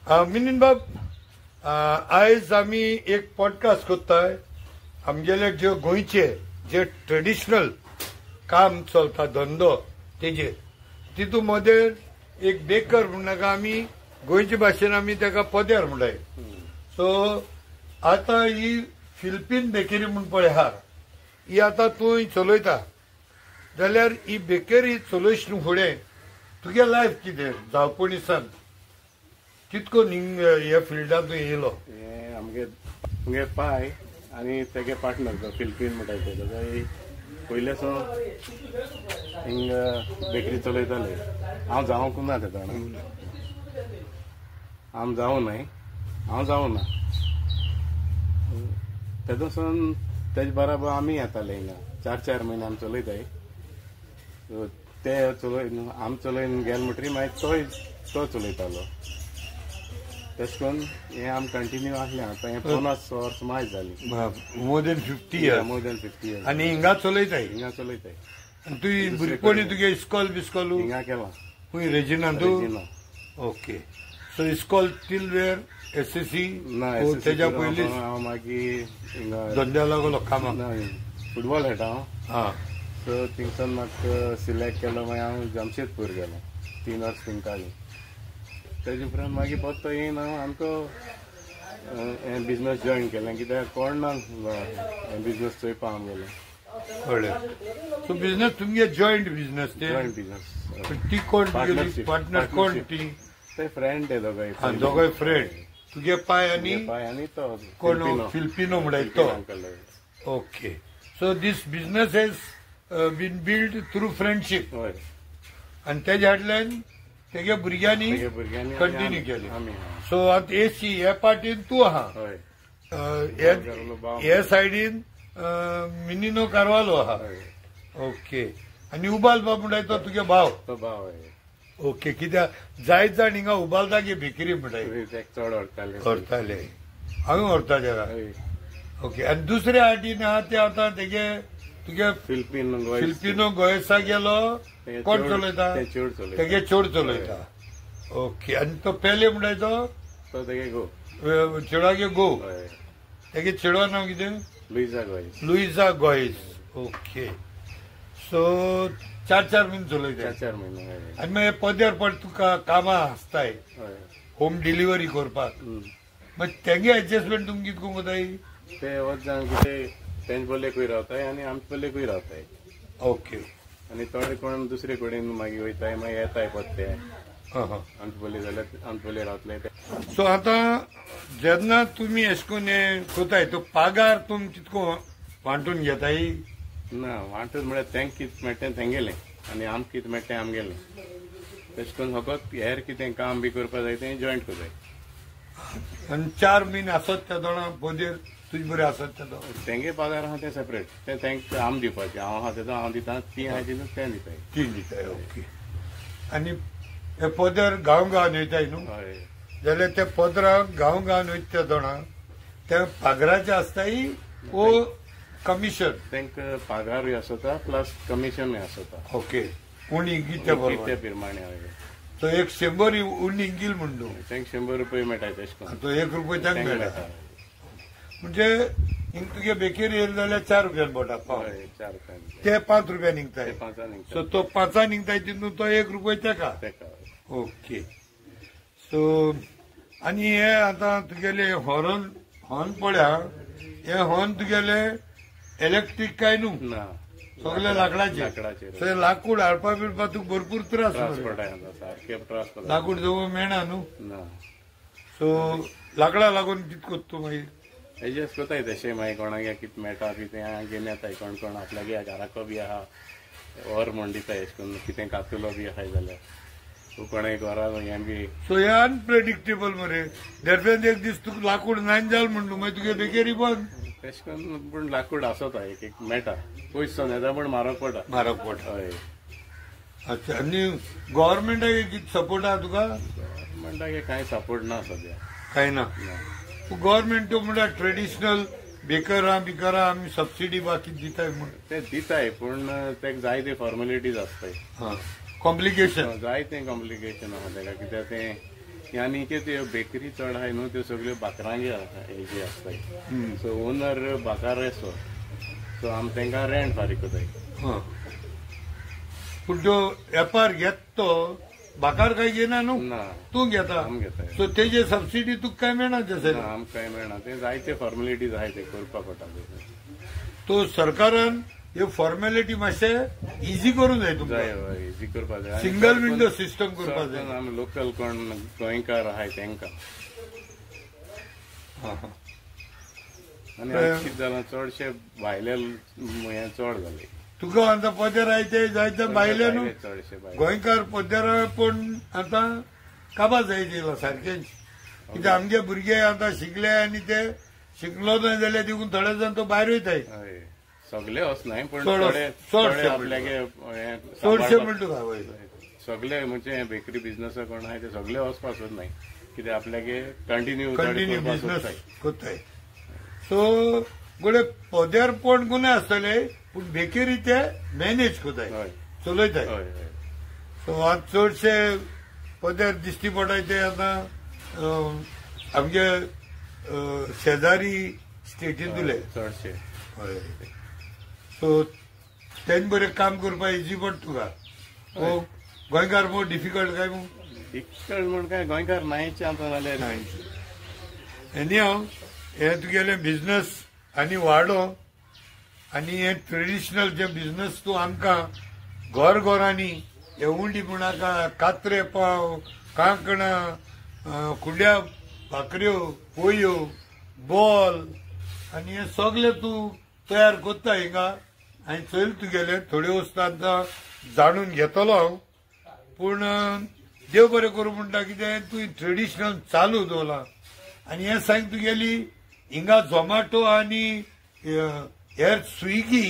मिनीन बाब, आयज आमी एक पॉडकास्ट करताय. आमगेले जे गोंयचे जे ट्रेडिशनल काम चलता धंदो तेजेर, तितू मदें एक बेकर म्हणटा आमी गोंयचे भाशेन आमी ताका पदेर म्हणटाय. सो आतां ही फिलिपीन बेकरी म्हूण पळय आहा, ही आतां तूं चलयता जाल्यार ही बेकरी चलयश फुडें तुगे लायफ कितें जावपणी सांग, कितको ह्या फिल्डांत तूं येयलो? हें आमगे तुगे पाय आनी तेगे पार्टनर तो फिलिपीन म्हणटा ते पयले सावन हिंगा बेकरी चलयताले. हांव जावंक ना तेदोणा, आम जावं न्हय, हांव जावं ना तेदो सावन तेजे बराबर आमी येताले हिंगा. 4-4 म्हयने आमी चलयताय. ते चलय आमी चलयन गेले म्हणटरी मागीर तोय तो चलयतालो. तशें करून हें आमी कंटिन्यू आसलें. आतां हें 50 वर्स मायज जाली, more than 50 years. More than 50 years. आनी हिंगा चलयताय? हिंगा चलयताय. आनी तुवें भुरगेपणी तुगे इस्कॉल बिस्कॉल हिंगा केलां? खूंय रेजिना तूं? ओके. सो इस्कॉल टील वेर SSC ना, तेज्या पयलीं हांव मागीर हिंगा धंद्या लागलो कामाक. फुटबॉल खेळटा हांव. आं, सो थिंगसान म्हाका सिलेक्ट केलो, मागीर हांव जमशेदपूर गेलो. 3 वर्स थिंग काडली. तेजे उपरांत मागीर परतो येवन हांव आमकां हें बिजनस जॉयन केलें, कित्याक कोण ना हें बिजनस चोयपा आमगेलें. कळ्ळें. सो बिजनस तुमगे जॉयंट बिजनस ते? Joint business. ती कोण पार्टनर कोण ती? ते फ्रेंड ते दोगांय. दोगांय फ्रेंड. तुगे पाय आनी पाय आनी तो कोण फिलिपिनो म्हणटाय तो? Okay. So this business has been build through friendship. हय. आनी तेज्या फाटल्यान तेगे भुरग्यांनी कंटिन्यू केले. सो आतां एसी ह्या पार्टीन तूं आहा, ह्या सायडीन मिनिनो कार्वालो आहा. ओके. आनी उबाल बाब म्हणटाय तो तुगे भाव? तो भाव. ओके. कित्याक जायत जाण हिंगा उबालता की बेकरी म्हणटाय चड व्हरताले. व्हरताले, हांवें व्हरता तेका. ओके. आनी दुसऱ्या आटीन आहा ते आतां तेगे तुगे फिलिपिनो गोयसा गेलो, कोण चलयता? तेगे चोड चलयता. ओके. आनी तो पेले म्हणटाय तो तेगे गो, चेडवागे गो. तेगे चेडवा नांव कितें? Luisa Gois. Luisa Gois. Okay. So 4-4 म्हयने चलयता. 4-4 म्हयने. आनी मागीर पद्यार पड तुका कामां आसताय होम डिलिव्हरी करपाक, मागीर तेंगे एडजस्टमेंट तुमकां कितको कोताय? ते वच जाण कितें तेंचे बल्लेकूय रावताय आनी आमचे बल्लेकूय रावताय. ओके. आनी थोडे कोण दुसरे कडेन मागीर वयताय, मागीर येताय परते आमचे बल्ले जाल्यार आमचे बल्ले रावतले. सो आतां जेन्ना तुमी अशें करून हें कोताय तो पागार तुमी कितको वांटून घेताय? ना, वांटून म्हळ्यार तेंक कितें मेळटा तें तेंगेलें आनी आमकां कितें मेळटा तें आमगेलें. तशें करून फकत हेर कितें काम बी करपा जाय तें जॉयंट करताय. आनी 4 म्हयने आसत त्या दोणा पदेर तुजे बरें आसत तेदो? तेंगे पगार आहा तें सेपरेट, तें तेंक आम दिवपाचें. हांव आहा तेदो हांव दिता, ती आहा तितून तें दिताय. ती दिताय. ओके. आनी हे पदर गांव गांवान वयताय न्हू, जाल्यार त्या पदराक गांव गांवान वयता त्या दोणा त्या पागराचें आसताय वो कमिशन? तेंकां पागारूय आसता प्लस कमिशनूय आसता. ओके. उणी कित्या प्रमाणे? प्रमाणे. तो एक 100 उणी गिल म्हण तूं तेंक 100 रुपये मेळटा. तशें करून तो 1 रुपये तेंक मेळटा. म्हणजे हिंग तुगे बेकरी येयली जाल्यार 4 रुपयान पडटा पाव, 4 रुपयान ते 5 रुपया निघताय. 5 सो तो 5 निघताय तितून तो 1 रुपये तेका. ओके. सो आनी हे आतां तुगेले हॉर्न हॉर्न पळय, हे हॉर्न तुगेले इलेक्ट्रीक काय न्हू? ना, सगळे लाकडाचे. सो लाकूड हाडपा बिडपा तुका भरपूर त्रास पडटा, लाकूड जवळ मेळना न्हू. ना. सो लाकडा लागून कितें कोत्ता तूं मागीर? एडजस्ट कोताय तशें. मागीर कोणाक कितें मेळटा कितें घेवन येताय, कोण कोण आपल्यागे घराको बी आहा व्हर म्हण दिताय, अशें करून कितें कातुलो बी आहाय जाल्यार कोणाय घरा हें बी. सो हें अनप्रेडिक्टेबल मरे. दरम्यान एक दीस तुका लाकूड नायन जाल म्हण तूं मागीर तुगे बेकेरी बंद. तशें करून पूण लाकूड आसता एक एक मेळटा, पयस सावन येता पूण म्हारग पडटा. म्हारग पडटा. हय. अच्छा. आनी गव्हर्मेंटाक कितें सपोर्ट आहा तुका? गव्हर्मेंटाक कांय सपोर्ट ना सद्या. कांय ना. गव्हर्मेंट म्हणल्यार ट्रेडिशनल बेकरां बिकरां आमी सबसिडी बाकी दिताय म्हूण ते दिताय, पूण तेका जायते फॉर्मेलिटीज आसताय. कॉम्प्लिकेशन जायते कॉम्प्लिकेशन आहा तेका, कित्याक तें आनी त्यो बेकरी चड आहाय न्हू त्यो सगळ्यो बाकरांगे हेजे आसताय. सो ओनर बाकार आसो, सो आमी तांकां रेंट फारीक कोताय. पूण तो वेपार घेत तो बाकार काय घेना न्हू, तूं घेता, सो तेजे सबसिडी तुका काय मेळना? जशें आमकां काय मेळना, ते जायते फॉर्मेलिटीज आहाय ते करपाक पडटा. तो सरकारान ह्यो फॉर्मेलिटी मातशें इजी करूंक जाय तुमकां, इजी करपाक जाय, सिंगल विंडो सिस्टम करपाक जाय. आमी लोकल कोण गोंयकार आहाय तांकां. आनी कितें जालां चडशे भायले हें चड जाले. तुका आतां पदेर आयते जायते भायले न्हू गोंयकार पदेर, पूण आतां काबार जायत येयला सारकेंच. कित्याक आमगे भुरगे आतां शिकले आनी ते शिकलो ना जाल्यार देखून थोडे जाण तो भायर वयताय. सगळे वचनाय पूण चडशे चडशे म्हणटा तुका सगळे म्हणजे बेकरी बिझनस कोण आहाय ते सगळे वचपाक सोदनाय, कित्याक आपल्यागे कंटिन्यू कंटिन्यू बिझनस कोत्ताय. सो गोडे पदेर पण गुन्हे आसतले पूण बेकरी ते मॅनेज कोताय, चलयताय. सो आतां चडशे पदेर दिश्टी पडटाय ते आतां आमगे शेजारी स्टेटींतले चडशे. हय, सो तेन बरें काम करपाक इजी पडटा तुका. गोंयकार मोर डिफिकल्ट काय मू? डिफिकल्ट म्हण काय गोंयकार नायचे आतां जाल्यार. एनी हांव हें तुगेलें बिझनस आनी वाडो आनी हें ट्रेडिशनल जे बिझनस तूं आमकां घर घरांनी हे उंडी म्हणनाका, कात्रे पाव, कांकणां, कुंड्या भाकऱ्यो, पोयो, बॉल आनी हें सगळें तूं तयार करता हिंगा. आनी चोयल तुगेलें थोड्यो वस्तू आतां जाणून घेतलो हांव, पूण देव बरें करूं म्हणटा कितें तूं ट्रेडिशनल चालू दवरलां. आनी हें सांग तुगेली हिंगा झोमॅटो आनी हेर स्विगी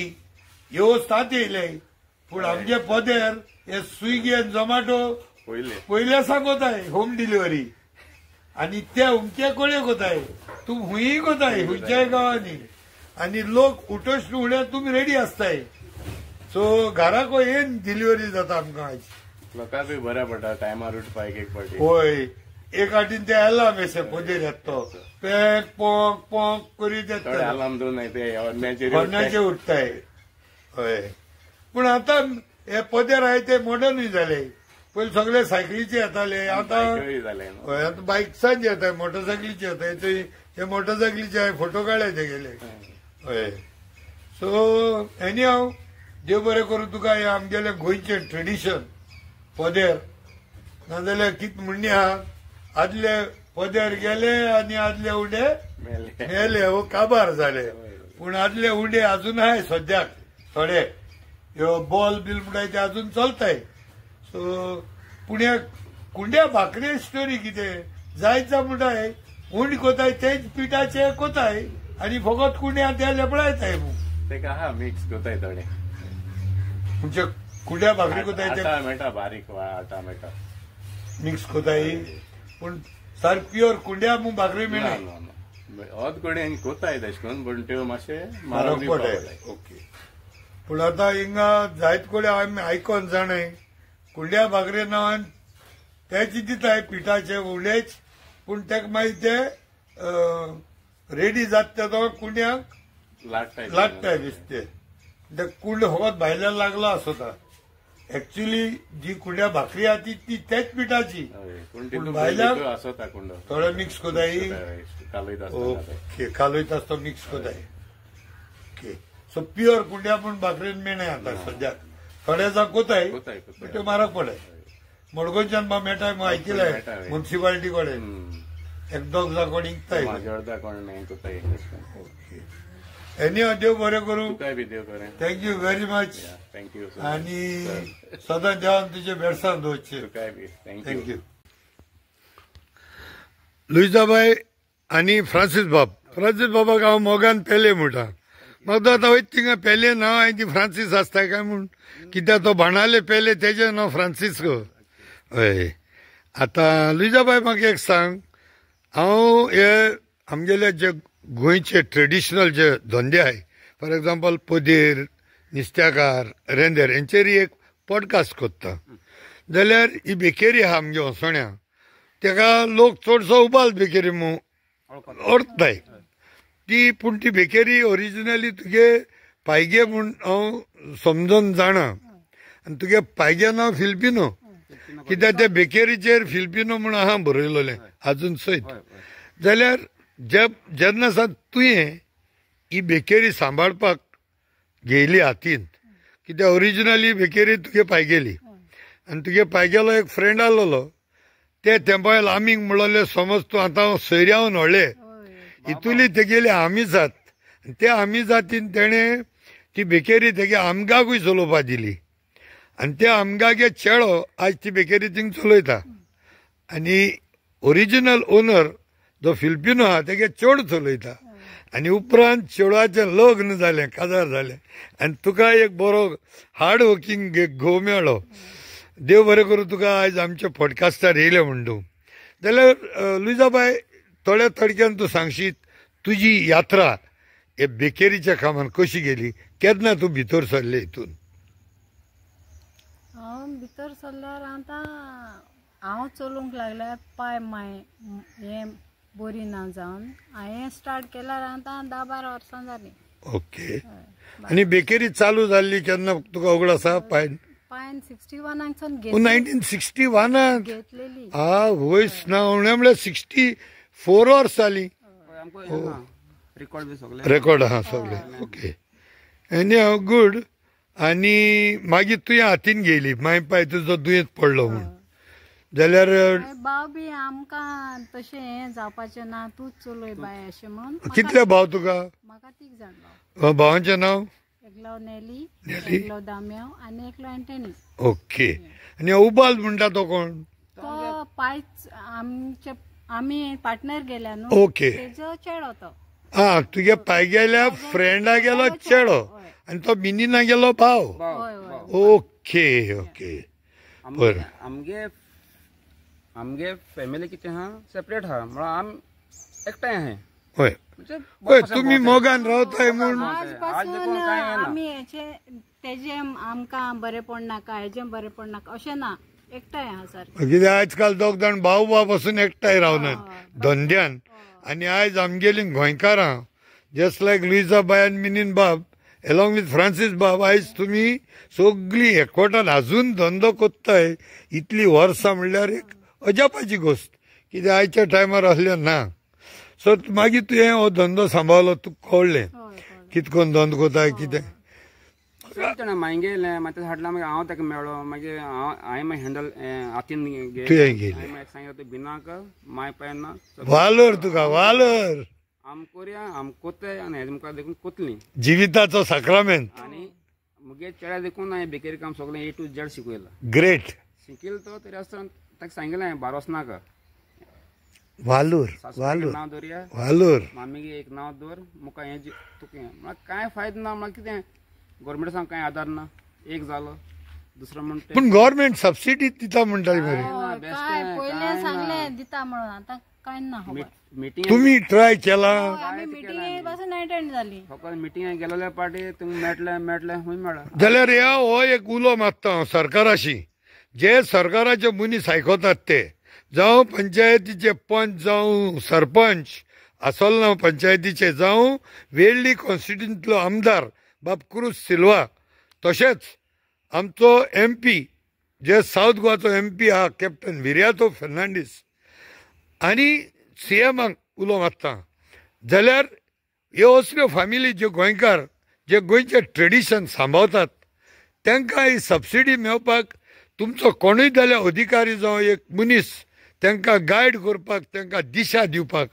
ह्यो वस्तू आतां येयले, पूण आमगे पदेर हे स्विगी आनी झोमॅटो पयले सांगोताय होम डिलिव्हरी, आनी ते उमके कडेन कोताय, तूं हुंय कोताय हुंयच्याय गांवांनी, आनी लोक उठोश म्हळ्यार तुमी रेडी आसताय. सो घराको येन डिलिव्हरी जाता आमकां आयज. लोकांकूय बऱ्या पडटा टायमार उठपाक एक फावटी. हय, एक आटीन ते अलार्म अशे पदेर येता तो पॅक पोंक पोंक करीत येता, अलार्म दिवन ते हॉर्नाचेर उठताय. हय, पूण आतां हे पदेर आहाय ते मॉडर्नूय जाले. पयलीं सगळे सायकलीचे येताले, आतां हय आतां बायक्सांचे येताय, मोटरसायकलीचे येताय. ते मोटरसायकलीचे हांवें फोटो काडले तेगेले. हय, सो एनी हांव देव बरें करूं तुका हें आमगेलें गोंयचें ट्रेडिशन पदेर. नाजाल्यार कितें म्हणणी आहा, आदले पदेर गेले आनी आदले उंडे मेले, हो काबार जाले. पूण आदले उंडे अजून आहाय सद्याक थोडे, ह्यो बॉल बील म्हणटाय ते अजून चलताय. सो पूण ह्या कुंड्या भाकरे स्टोरी कितें जायचा म्हणटाय उंड कोताय तेच पिठाचे कोताय आनी फकत कुंड्या ते लेपडायताय. तेका आहा मिक्स कोताय थोडे, म्हणजे कुंड्या भाकरी कोताय ते मेळटा बारीक आटा मेळटा मिक्स कोताय, पूण सारक प्युअर कुंड्या मू भाकरी मेळना. अर्द कडेन कोताय तशें करून, पूण त्यो मातशें म्हारग पडटाय. ओके, पूण आतां हिंगा जायत कडेन आमी आयकोन जाणाय कुंड्या भाकरे नांवान तेच दिताय पिठाचे उंडेच, पूण तेका मागीर ते रेडी जाता तो कुंड्यांक लाट्टाय दिसते. ते कुंड फकत भायल्यान लागलो आसता. एक्चुअली जी कुंड्या भाकरी आहा ती त्याच पिठाची, पूण भायल्यान थोडे मिक्स कोताय. ओके, कालयता आसता मिक्स कोताय. ओके, सो प्युअर कुंड्या पूण भाकरीन मेळना आतां सद्याक. थोडे जाण कोताय पूण त्यो म्हारग पडटाय. मडगांवच्यान बा मेळटाय म्हूण आयकिलाय मुन्सिपालिटी कडेन एक दोग जाण कोण विकताय. ओके, एनी देव बरें करूं. Thank you very much. Thank you. आनी सदां देवान तुजे भेटसाण दवरचें. Thank you. लुईजाबाय आनी फ्रांसीस बाब. फ्रांसीस बाबाक हांव मोगान पेले म्हणटा. म्हाका आतां वयता थिंगा पेले नांव हांवें ती फ्रांसीस आसता काय म्हूण, कित्याक तो भाणाले पेले तेजें नांव फ्रांसिस्को. हय, आतां लुईजाबाय म्हाका एक सांग, हांव हे आमगेले जे गोंयचे ट्रेडिशनल जे धंदे आहाय, फॉर एग्जाम्पल पदेर, नुस्त्याकार, रेंदेर, हेंचेर एक पॉडकास्ट कोत्ता. जाल्यार ही बेकेरी आहा आमगे वसोण्या, तेका लोक चडसो उबाल बेकरी म्हूण अर्थताय ती, पूण ती बेकरी ओरिजिनली तुगे पायगे म्हूण हांव समजून जाणा. आनी तुगे पायगे नांव फिलिपिनो, कित्याक त्या बेकरीचेर फिलिपिनो म्हूण आहा बरयलेलें आजून सयत. जाल्यार जेन्ना सावन तुवें ही बेकरी सांबाळपाक घेयली हातीन, कित्याक ओरिजिनली बेकरी तुगे पायगेली आनी तुगे पायगेलो एक फ्रेंड आसलेलो, ते तेंपार आमीग म्हणलेले समज तूं आतां सोयऱ्यावन व्हडले हितुली तेगेली आमी जात, त्या आमी जातीन तेणें ती बेकरी तेगे आमगाकूय चलोवपाक दिली आनी त्या आमगागे चेडो आज ती बेकरी थिंग चलयता. आनी ओरिजिनल ओनर जो फिलिपिनो आहा तेगे चेडो चलयता. आनी उपरांत चेडवाचें लग्न जालें, काजार जालें आनी तुका एक बरो हार्ड वर्कींग घोव मेळ्ळो. देव बरें करूं तुका आयज आमच्या पॉडकास्टार येयलें म्हूण तूं. जाल्यार लुईजाबाय, थोड्या थोडक्यान तूं सांगशीत तुजी यात्रा हे बेकरीच्या कामान कशी गेली, केन्ना तूं भितर सरलें हितून? हांव भितर सरल्यार आतां हांव चलूंक लागल्यार पांय माय हें बरी ना जावन हांवें स्टार्ट केल्यार आतां 10-12 वर्सां जालीं. ओके. आनी बेकरी चालू जाल्ली केन्ना तुका उगड आसा? पांय पांयन 61 1961 घेतलेली. आ वयस ना उणें म्हळ्यार 64 वर्स जालीं. रेकॉर्ड आहा सगळें. ओके, आनी हांव गूड. आनी मागीर तुवें हातीन घेयली, माय पाय तुजो दुयेंत पडलो म्हूण, जाल्यार भाव बी आमकां तशें हें जावपाचें ना, तूंच चलय बाय अशें म्हणून. कितले भाव तुका? म्हाका 3 जाण भाव. भावांचें नांव? एकलो नेली, एकलो दाम्याव आनी एकलो एंटनी. ओके. आनी उबाल म्हणटा तो कोण? तो पायच आमचे आमी पार्टनर गेल्या न्हू. ओके. तेजो चेडो तो. आं, तुगे पाय गेल्या फ्रेंडा गेलो चेडो आनी तो मिनीना गेलो भाव. Okay okay. बरें. आमगे आमगे फॅमिली कितें आहा सेपरेट आहा, म्हळ्यार आम एकठांय आहाय. हय हय, तुमी मोगान रावताय म्हूण. आज पासून आमी हेचे तेजे आमकां बरेपण नाका, हेजें बरेपण नाका अशें ना, एकठांय आहा सारकें. कित्याक आजकाल दोग जाण भाव भाव पासून एकठांय रावनात धंद्यान. आनी आयज आमगेलीं गोंयकारां जस्ट लायक लुईजा बाय आनी मिनीन बाब एलॉंग विथ फ्रांसीस बाब, आयज तुमी सगळीं एकवटान आजून धंदो कोत्ताय इतली वर्सां म्हणल्यार एक अजापाची गोश्ट, कित्याक आयच्या टायमार असलें ना. सो मागीर तुवें हो धंदो सांबाळलो, तुका कळ्ळें कितकोन धंदो कोताय कितें? तेणें मागीर गेलें, मागीर हाडला, मागीर हांव ताका मेळ्ळो, मागीर हांव हांवें मागीर हँडल हातीन तुवें घेयलें. मागीर सांगलें तूं भिनाका, माय पाय ना, वालोर तुका, वालोर. आम कोरया, आम कोत्ताय आनी हेजे मुखार देखून कोतली जिविताचो साक्रामेंत. आनी मुगे चेड्या देखून हांवें बेकरी काम सगळें ए टू झेड शिकयलां. ग्रेट. शिकयलें तो तरी आसतना ताका सांगलें हांवें बारोस नाका, वालोर वालोर नांव दवरया, वालोर, मामीगे एक नांव दवर, मुका हें तुका हें. म्हळ्यार कांय फायदो ना, म्हळ्यार कितें गोवोरमेंटा सावन कांय आदार ना, एक जालो दुसरो म्हणटा. पूण गोवोरमेंट सबसिडी दिता म्हणटाली मरे. काय पयलें सांगलें दिता म्हणून, आतां कांय ना. मिटींग तुमी ट्राय केला? आमी मिटींगे पासून अटेंड जाली, फकत मिटींगे गेलेले पाटी तुमी मेळटलें मेळटलें खंय मेळ्ळा. जाल्यार ह्या हो एक उलो मागता हांव सरकाराशी, जे सरकाराचे मनीस आयकतात ते, जावं पंचायतीचे पंच, जावं सरपंच आसलो ना पंचायतीचे, जावं वेळ्ळी कॉन्स्टिट्युएंतलो आमदार बाब क्रूज सिल्वा, तशेंच आमचो एम पी जे सावथ गोवाचो एम पी आहा कॅप्टन विरियातो फर्नांडीस आनी सी एमाक उलो मारता. जाल्यार ह्यो असल्यो फामिली ज्यो गोंयकार जे गोंयचें ट्रेडिशन सांबाळतात तांकां ही सबसिडी मेळपाक तुमचो कोणूय जाल्यार अधिकारी जावं एक मनीस तांकां गायड करपाक, तांकां दिशा दिवपाक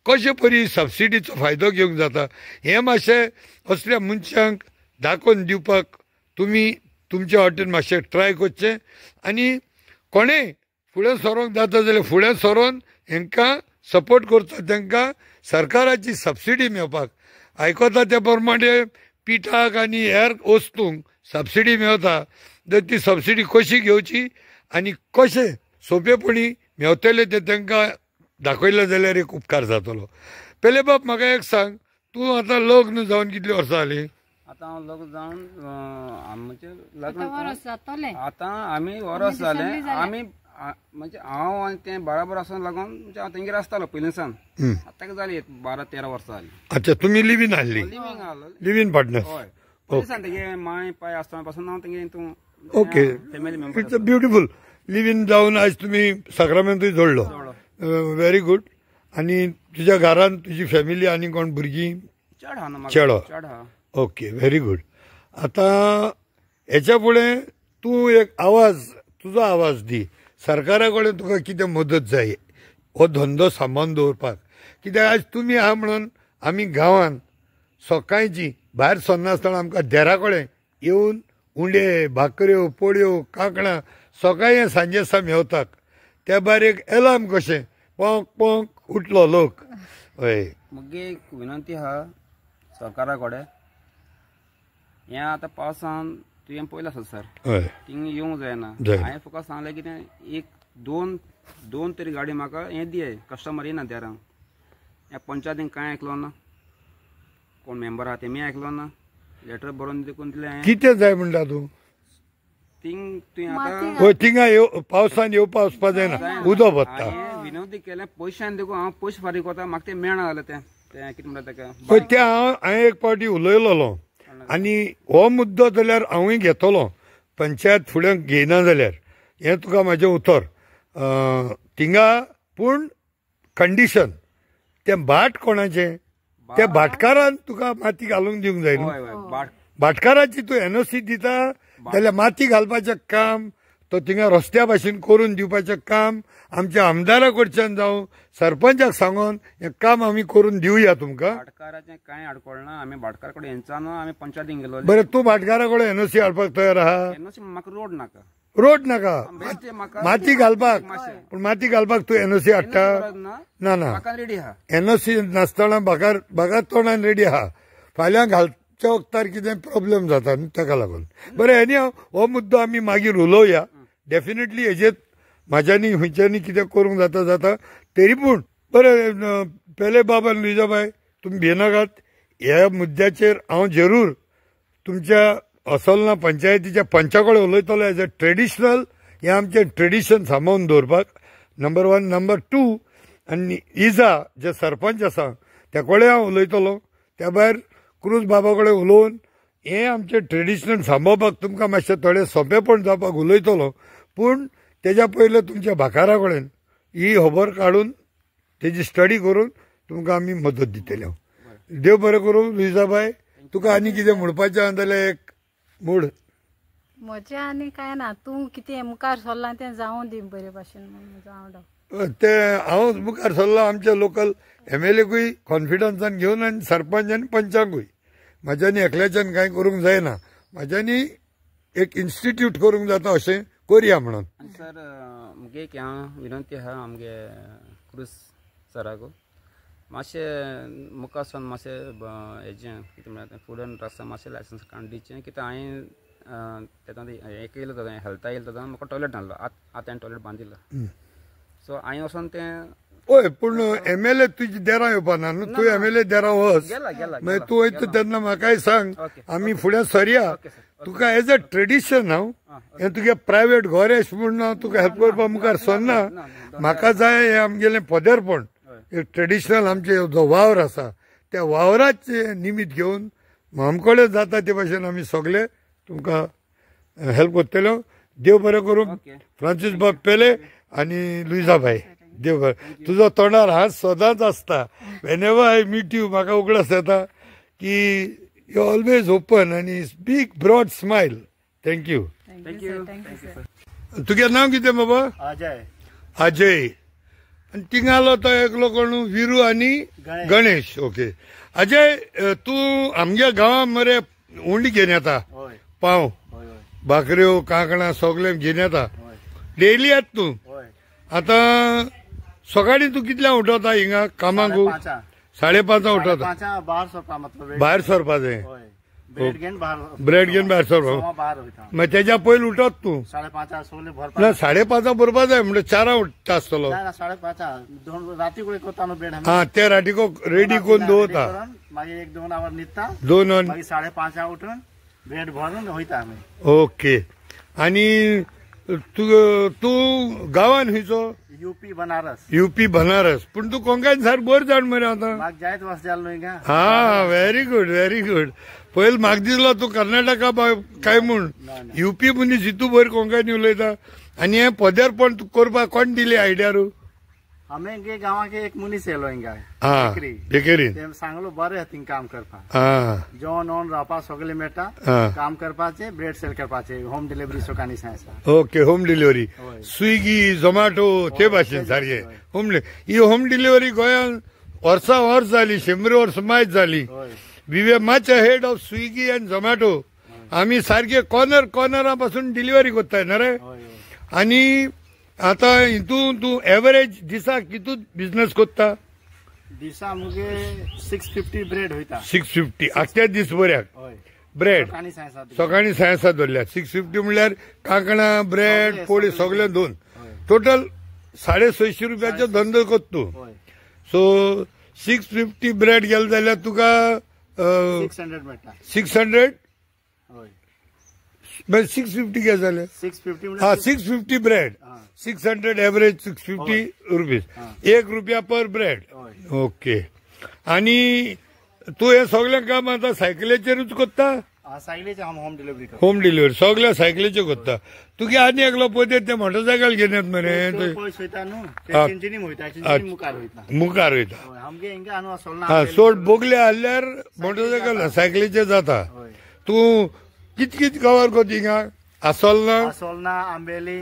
कशे परी सबसिडीचो फायदो घेवंक जाता हें मातशें असल्या मनशांक दाखोवन दिवपाक तुमी तुमच्या वाटेन मातशें ट्राय करचें. आनी कोणें फुडें सरोंक जाता जाल्यार फुडें सरोन हेंकां सपोर्ट करचो, तांकां सरकाराची सबसिडी मेळपाक. आयकता त्या प्रमाणे पिठाक आनी हेर वस्तूंक सबसिडी मेळटा, तर ती सबसिडी कशी घेवची आनी कशें सोंपेपणी मेवतले ते तांकां दाखयलें जाल्यार एक उपकार जातलो. पेले बाब म्हाका एक सांग, तूं आतां लग्न जावन कितलीं वर्सां जालीं? आतां हांव लग्न जावन आमचें लग्न आतां आमी वर्स जालें. आमी म्हणजे हांव आनी तें बराबर आसून लागून म्हणजे हांव तेंगेर आसतालो पयलीं सावन. आतां जाली 12-13 वर्सां जाली. अच्छा, तुमी लिवीन आहली? लिवींग आहलो, लिवीन पार्टनर. हय, पयलीं सावन तेगे माय पाय आसतना पासून हांव तेंगे हितून. Okay, family member. It's a beautiful live in जावन आयज तुमी साक्रामेंतूय जोडलो. Very good. आनी तुज्या घरान तुजी फॅमिली आनी कोण भुरगीं? चेडो आहा न्हू. चेडो. चेडो आहा. Okay, very good. आतां हेच्या फुडें तूं एक आवाज, तुजो आवाज दी सरकारा कडेन, तुका कितें मदत जाय हो धंदो सांबाळून दवरपाक. कित्याक आयज तुमी आहा म्हणून आमी गांवांत सकाळची भायर सरनासतना आमकां देरा कडेन येवन उंडे, भाकऱ्यो, पोळयो, कांकणां सकाळी सांजे सा मेवतात. त्या भायर एक एलार्म कशें पोंक पोंक उठलो लोक. हय, मुगे एक विनंती आहा सरकारा कडेन, हें आतां पावसान तुवें पळयलां आसत सर, हय थिंग येवंक जायना. हांवें फकत सांगलें कितें, एक दोन तरी गाडी म्हाका हें दिय, कस्टमर येना देरांक. ह्या पंचायतीन कांय आयकलो ना, कोण मेंबर आहा तेमी आयकलो ना, लेटर बरोवन देखून दिलें. कितें जाय म्हणटा तूं? थिंग तुवें आतां हय, थिंगा पावसान येवपा वचपा जायना, उदक वता. हांवें विनवती केलें पयशान देखून हांव पयशे फारीक वता, म्हाका तें मेळना जालें. तें तें कितें म्हणटा तेका, हय तें हांवें एक पावटी उलयलेलो आनी हो मुद्दो जाल्यार हांवूय घेतलो पंचायत फुडें घेयना जाल्यार, हें तुका म्हाजें उतर. थिंगा पूण कंडिशन तें भाट कोणाचें, त्या भाटकारान तुका माती घालूंक दिवंक जाय न्हू. भाटकाराची तूं एनओसी दिता जाल्यार माती घालपाचें काम तो थिंगा रस्त्या भाशेन करून दिवपाचें काम आमच्या आमदारा कडच्यान जावं सरपंचाक सांगून हें काम आमी करून दिवया तुमकां. भाटकाराचें कांय आडकोळ ना, आमी भाटकार कडेन हेंचा न्हू, आमी पंचायतीन गेलो. बरें, तूं भाटकारा कडेन एनओसी हाडपाक तयार आहा? एनओसी म्हाका रोड नाका. रोड नाका, माती घालपाक. पूण माती घालपाक तूं एनओसी हाडटा? ना ना, रेडी आहा. एनओसी नासतना बागार बागार तोंडान रेडी आहा, फाल्यां घालच्या वखतार कितें प्रॉब्लेम जाता न्हू ताका लागून. बरें, एनी हो मुद्दो आमी मागीर उलोवया डेफिनेटली. हेजेर म्हाज्यांनी खंयच्यांनी कितें करूंक जाता जाता तरी पूण. बरें, पेले बाबा आनी लुईजाबाय तुमी भियेनाकात, ह्या मुद्द्याचेर हांव जरूर तुमच्या असोलना पंचायतीच्या पंचा कडेन उलयतलो एज अ ट्रेडिशनल, हें आमचें ट्रेडिशन सांबाळून दवरपाक नंबर 1. नंबर 2, आनी इजा जे सरपंच आसा त्या कडेन हांव उलयतलो. त्या भायर क्रूज बाबा कडेन उलोवन हें आमचें ट्रेडिशनल सांबाळपाक तुमकां मातशें थोडें सोंपेपण जावपाक उलयतलो. पूण तेज्या पयलें तुमच्या भाकारा कडेन ही खबर काडून तेजी स्टडी करून तुमकां आमी मदत दितले. देव बरें करूं लुईजाबाय, तुका आनी कितें म्हणपाचें आसा जाल्यार एक मूड. म्हजें आनी कांय ना, तूं कितें मुखार सरलां तें जावं दी बरे भाशेन म्हूण हांव. तें हांव मुखार सरलां आमच्या लोकल एमएलएकूय कॉन्फिडन्सान घेवन आनी सरपंच आनी पंचांकूय. म्हाज्यानी एकल्याच्यान कांय करूंक जायना, म्हाज्यानी एक इन्स्टिट्यूट करूंक जाता अशें करुया म्हणून. सर मुगे एक हांव विनंती आहा आमगे क्रूज सराक, मातशें मुखार सावन मातशें हेजें कितें म्हणटा तें फूड एंड ड्रग्सा मातशें लायसन्स काडून दिवचें. कित्याक हांवें तेन्ना हें केलें तेन्ना हेल्था येयलें तेन्ना म्हाका टॉयलेट नासलो, आतां हांवें टॉयलेट बांदिल्लो. सो हांवें वचोन तें. हय, पूण एमएलए तुजी देरां येवपा ना न्हू, तूं एमएलए देरां वच, मागीर तूं वयता तेन्ना म्हाकाय सांग, आमी फुडें सरया. तुका एज अ ट्रेडिशन हांव हें तुगे प्रायवेट घर अशें म्हूण हांव तुका हेल्प करपा मुखार सरना. म्हाका जाय हें आमगेलें पदेरपण, एक ट्रेडिशनल आमचे जो वावर आसा त्या वावराचें निमीत घेवन आमकडे जाता ते भाशेन आमी सगळे तुमकां हेल्प करतलो. देव बरें करूं फ्रांसीस बाब पेले आनी लुईजाबाय, देव बरें. तुजो तोंडार हांस सदांच आसता. Whenever I meet you म्हाका उगडास येता की you always open आनी big broad smile. Thank you. Thank you. तुगे नांव कितें बाबा? अजय. अजय. आनी थिंगालो तो एकलो कोण विरू आनी गणेश. ओके अजय, तूं आमच्या गांवांत मरे उंडी घेवन येता, पाव भाकऱ्यो कांकणां सगळें घेवन येता डेली येता तूं. आतां सकाळीं तूं कितल्यांक उठता हिंगा कामाक? 5:30 उठता. भायर सरपा जाय, ब्रेड घेवन भायर सरपा. मागीर तेज्या पयलीं उठत तूं? ना, 5:30 भरपा जाय म्हणजे 4 उठता आसतलो. हा, ते रातीको रेडी करून दवरता, 2 वर. 5:30 उठून ब्रेड भरून वयता आमी. ओके. आनी तूं गांवान खंयचो? युपी बनारस. युपी बनारस. पूण तूं कोंकण सारकें बरें जाण मरे आतां. म्हाका जायत वर्स जालें न्हय गा. हा, व्हेरी गुड व्हेरी गुड. पयलीं म्हाका दिसलो तूं कर्नाटका काय म्हूण. युपी मनीस इतू बरी कोंकणी उलयता. आनी हें पदेरपण करपाक कोण दिली आयडिया रू? आमगे गांवाक एक मनीस येयलो हिंगा बेकरीन, ते सांगलो बरें थिंग काम करपाक, जेवण ओन रावपाक सगळें मेळटा, काम करपाचें, ब्रेड सेल करपाचें, होम डिलिव्हरी सकाळीं आसा. Okay, home delivery Swiggy Zomato ते भाशेन सारकें होम. ही होम डिलिव्हरी गोंयांत वर्सां वर्स जाली, 100 वर्स मायज जाली. We were much ahead of Swiggy and Zomato. आमी सारके कॉर्नर कॉर्नरा पासून डिलिव्हरी करताय ना रे. आनी आतां हितून तूं एवरेज दिसाक कितू बिजनेस करता? दिसा मुगे 650 ब्रेड वयता. 650 आख्या दीस बऱ्याक ब्रेड सकाळीं 7:30 धरल्या. 650 म्हणल्यार कांकणां, ब्रेड, पोळी सगळें दोन टोटल 650 रुपयाचो धंदो करता तूं. सो 650 ब्रेड गेले जाल्यार तुका 600 मेळटा. 600 650 कितें जालें? हा, 650 ब्रेड, 600 एवरेज 650 रुपीज, 1 रुपया पर ब्रेड. ओके. आनी तूं हें सगळें काम आतां सायकलीचेरूच करता? सायकलीचेर हांव होम डिलिव्हरी. होम डिलिव्हरी सगळ्या सायकलीचेर करता. तुगे आनी एकलो पळय ते मोटरसायकल घेवन येता मरे, मुखार वयता. हा, सोड बोगले हाडल्यार मोटरसायकल सायकलीचेर जाता. तूं कित कित कवर करता हिंगा? आसोलना, आसोलना, आंबेली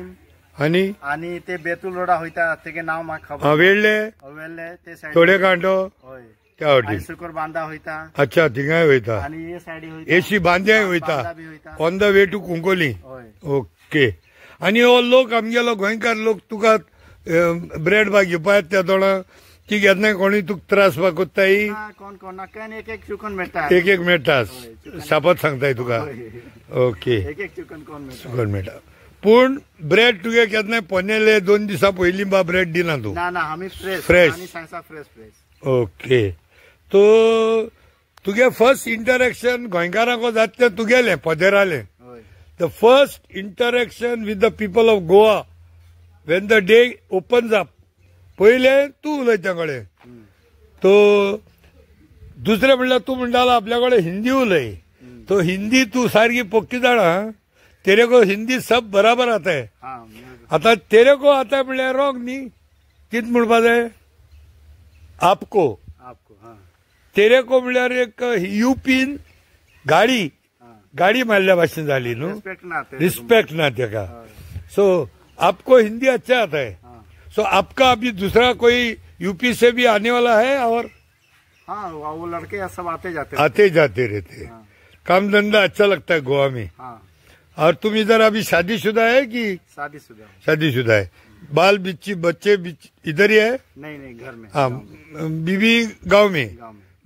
आनी आनी ते बेतूल रोडा वयता तेगे नांव म्हाका खबर. वेळ्ळे, वेळ्ळे ते सायड थोडे कांटो त्या वाटेन सुकर बांदा वयता. अच्छा, थिंगाय वयता. आनी हे सायडी वयता, एशी बांद्याय वयता, on the way to Cuncolim. Okay. आनी हो लोक आमगेलो गोंयकार लोक तुका ब्रेड बा घेवपा येता त्या दोणा ती घेतना कोणूय तुका त्रास बा कोत्ताय? कोण कोण एक एक चुकून मेळटा, एक एक मेळटा, सापत सांगताय तुका. ओके, एक एक चुकून कोण चुकून मेळटा. पूण ब्रेड तुगे केन्नाय पोनेले 2 दिसां पयलीं बा ब्रेड दिना तूं? ना ना, आमी फ्रेश फ्रेश. ओके. तो तुगे फर्स्ट इंटरेक्शन गोंयकारांक जाता तें तुगेलें पदेरालें. The first interaction with the people of Goa when the day opens up, पयलें तूं उलयता कडेन. तो दुसरें म्हणल्यार तूं म्हणटालो आपल्या कडेन हिंदी उलय. तो हिंदी तूं सारकी पक्की जाणा, तेरे को हिंदी सब बराबर आता है. आता तेरे को आता है म्हणल्यार रॉंग न्ही, कितें म्हणपा जाय? आपको. तेरे को म्हणल्यार एक युपीन गाडी गाडी मारल्या भाशेन जाली न्हू, रिस्पेक्ट ना तेका. सो आपको हिंदी अच्छा आता है. सो आपका अभी दूसरा कोई यूपी से भी आने वाला है? और हाँ, वो लड़के सब आते जाते आते जाते रहते. हाँ। काम धंधा अच्छा लगता है गोवा में. हाँ। और तुम इधर अभी शादीशुदा है कि? शादीशुदा. शादीशुदा है. बाल बिच्ची बच्चे इधर ही है? नहीं नहीं, घर में. हाँ, बीवी गाँव में,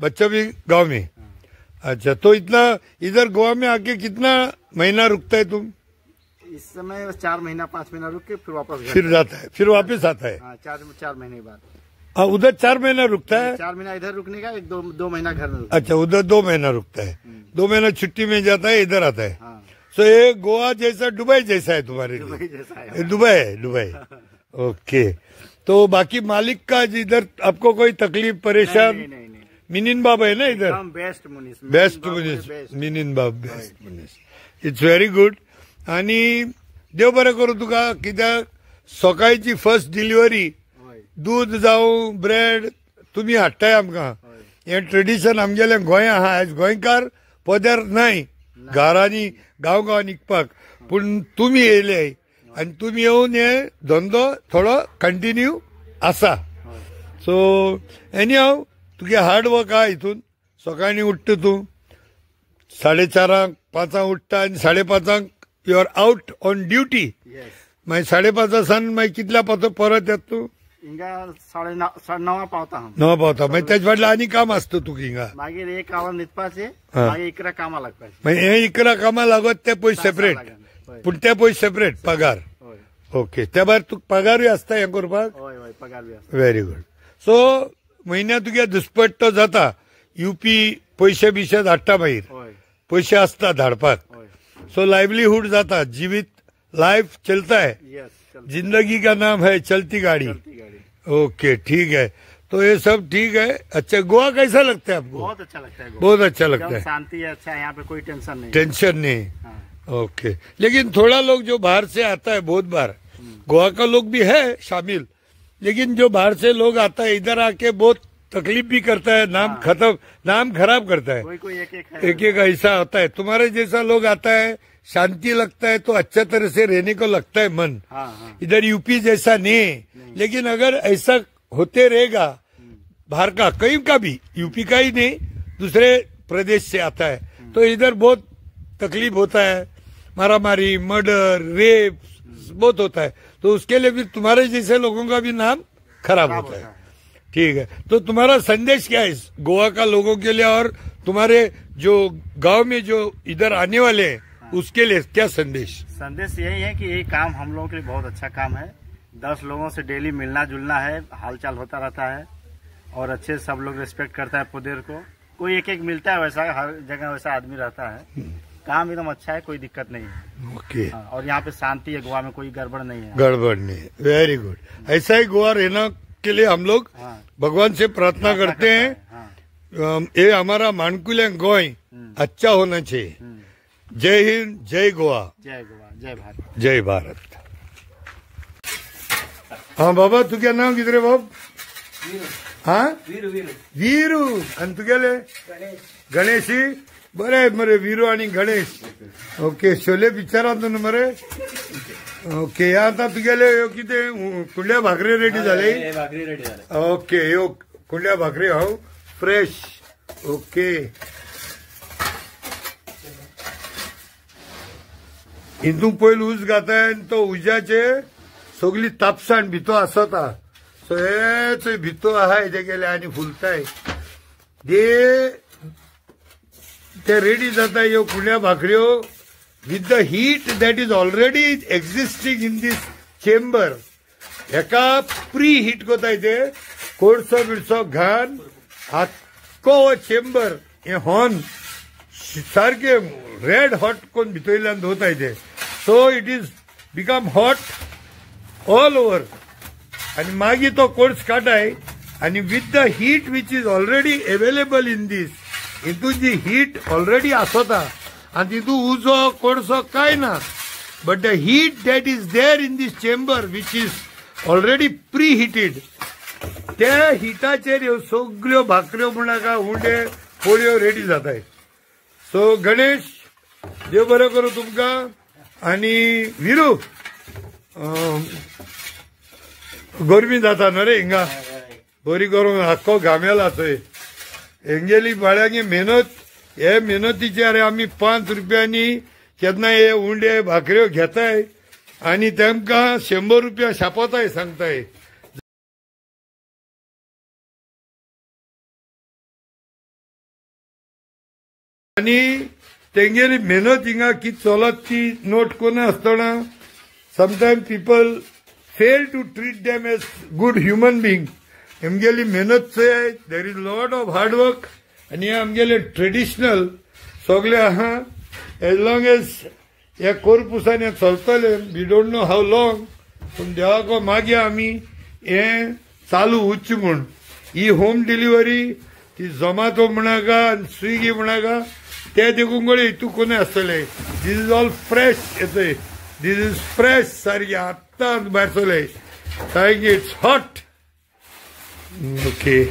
बच्चा भी गाँव में. हाँ। अच्छा, तो इतना इधर गोवा में आके कितना महीना रुकता है तुम? इस समय 4 महीना 5 महीना रुक के फिर वापस फिर जाता है, फिर वापस आता है. हाँ, 4 महीने बाद. हाँ, उधर 4 महीना रुकता है. 4 महीना इधर रुकने का, 1-2 महीना घर में. अच्छा, उधर 2 महीना रुकता है, 2 महीना छुट्टी में जाता है, इधर आता है. हाँ। सो ये गोवा जैसा दुबई जैसा है तुम्हारे लिए? जैसा है, दुबई है, दुबई. ओके. तो बाकी मालिक का इधर आपको कोई तकलीफ परेशान? नहीं, नहीं, नहीं। मिनिन बाब है ना इधर? बेस्ट मुनीस, बेस्ट मुनीस, मिनिन बाब बेस्ट मुनीस. It's very good. आनी देव बरें करूं तुका, कित्याक सकाळची फर्स्ट डिलिव्हरी दूध जावं ब्रेड तुमी हाडटाय आमकां. हें ट्रेडिशन आमगेलें गोंया आहा. आयज गोंयकार पदर नाय घरांनी गांव गांवांनी विकपाक, पूण तुमी येयले आनी तुमी येवन हे धंदो थोडो कंटिन्यू आसा. सो एनी हांव तुगे हार्ड वर्क आहा हितून. सकाळीं उठ्ठा तूं 4:30 5 उठ्ठा आनी 5:30 you are out on duty. मागीर 5:30 सावन मागीर कितल्या पावता परत येता तूं? हिंगा 9:30 पावता. 9 पावता. मागीर तेजे फाटल्यान आनी काम आसता तुका हिंगा? मागीर 1 our न्हिदपाचें, मागीर 11 कामां लागपाचें. मागीर हे 11 कामां लागत ते पयशे सेपरेट, पूण ते पयशे सेपरेट पगार. ओके. त्या भायर तुका पगारूय आसता हें करपाक? हय हय, पगार बी आसता. Very good. सो म्हयन्या तुगे दुसपट्टो जाता. युपी पयशे बिशे धाडटा, मागीर पयशे आसता धाडपाक. सो लायवलीहूड जाता, जिवीत लाइफ चलता है। यस, जिंदगी का नाम है चलती गाड़ी। चलती गाड़ी। ओके ठीक है, तो ये सब ठीक है। अच्छा, गोवा कैसा लगता है आपको? बहुत अच्छा लगता है। बहुत अच्छा लगता है, शांति है, अच्छा है, यहाँ पे कोई टेंशन नहीं। टेंशन नहीं। हाँ। ओके, लेकिन थोड़ा लोग जो बाहर से आता है, बहुत बार गोवा का लोग भी है शामिल, लेकिन जो बाहर से लोग आता है इधर आके बहुत तकलीफ भी करता है, नाम खत्म, नाम खराब करता है। कोई कोई एक एक है, एक एक ऐसा होता है। तुम्हारे जैसा लोग आता है, शांति लगता है, तो अच्छा तरह से रहने को लगता है मन। हाँ, हाँ। इधर यूपी जैसा नहीं, लेकिन अगर ऐसा होते रहेगा, बाहर का कहीं का भी, यूपी का ही नहीं, दूसरे प्रदेश से आता है, तो इधर बहुत तकलीफ होता है, मारामारी, मर्डर, रेप बहुत होता है। तो उसके लिए भी तुम्हारे जैसे लोगों का भी नाम खराब होता है। ठीक है, तो तुम्हारा संदेश क्या है गोवा का लोगों के लिए और तुम्हारे जो गांव में जो इधर आने वाले हैं उसके लिए क्या संदेश? संदेश यही है कि ये काम हम लोगों के लिए बहुत अच्छा काम है। 10 लोगों से डेली मिलना जुलना है, हालचाल होता रहता है और अच्छे सब लोग रिस्पेक्ट करता है पुदेर को। कोई एक एक मिलता है वैसा, हर जगह वैसा आदमी रहता है। काम एकदम अच्छा है, कोई दिक्कत नहीं है। ओके। हाँ, और यहाँ पे शांति है गोवा में, कोई गड़बड़ नहीं है। गड़बड़ नहीं है, वेरी गुड। ऐसा ही गोवा रहना के लिए हम लोग भगवान से प्रार्थना करते हैं। हाँ। ये हमारा मानकुले गोय अच्छा होना चाहिए। जय हिंद, जय गोवा, जय गोवा, जय भारत, जय भारत। हाँ बाबा, तुझे नाव कितें रे बाब? हाँ, वीरू। आनी तुगेले? गणेशी। बरें मरे, वीरू आनी गणेश। ओके, शोले पिक्चरांत न्हू मरे। ओके, हे आतां तुगेले ह्यो कितें कुंड्या भाकरी रेडी जाली? ओके, ह्यो कुंड्या भाकरी हांव फ्रेश। ओके, हितून पयलीं उज घाताय आनी तो उज्याचे सगली तापसाण भितर आसता। सो हे चोय भितर आहा हेजे गेले आनी फुलताय ते रेडी जाता ह्यो कुंड्या भाकऱ्यो with the heat that is already existing in this chamber. हेका प्री हीट कोताय ते कोळसो बिळसो घाण आख्खो हो चेंबर हे हॉर्न सारके रेड हॉट कोण भितरल्यान दवरताय ते. So it is become hot all over आनी मागीर तो कोळस काडाय आनी with the heat which is already available in this, हितून जी हीट ऑलरेडी आसता आनी तितून उजो कोळसो कांय ना, but the heat that is there in this chamber which is already pre heated, त्या हिटाचेर ह्यो सगल्यो भाकऱ्यो म्हणा उंडे पोळयो रेडी जाताय. सो गणेश, देव बरें करूं तुमकां. आनी विरू, गरमी जाता न्हू रे हिंगा, बरी करून आख्खो घामेला थंय. हेंगेली बाळ्यांगी मेहनत, हे मेहनतीचे अरे आमी 5 रुपयांनी केन्ना हे उंडे भाकऱ्यो घेताय आनी तेमकां 100 रुपया शापोताय सांगताय. आनी तेंगेली मेहनत हिंगा कितें चलत ती नोट कोना आसतना sometime people fail to treat them as good human being. आमगेली मेहनत चोय, there is lot of hard work. आनी हे आमगेले ट्रेडिशनल सगळे आहा. एज लॉंग एज ह्या कोरपुसान हें चलतलें, we don't know how long, पूण देवाको मागया आमी हें चालू उरचें म्हूण. ही होम डिलिव्हरी ती झोमॅटो म्हणाका आनी स्विगी म्हणाका ते देखून गळे हितून कोणूय आसतले. These is all fresh येतय, these is fresh सारकें आत्तां भायर सरलें, सारकें it's hot. Okay.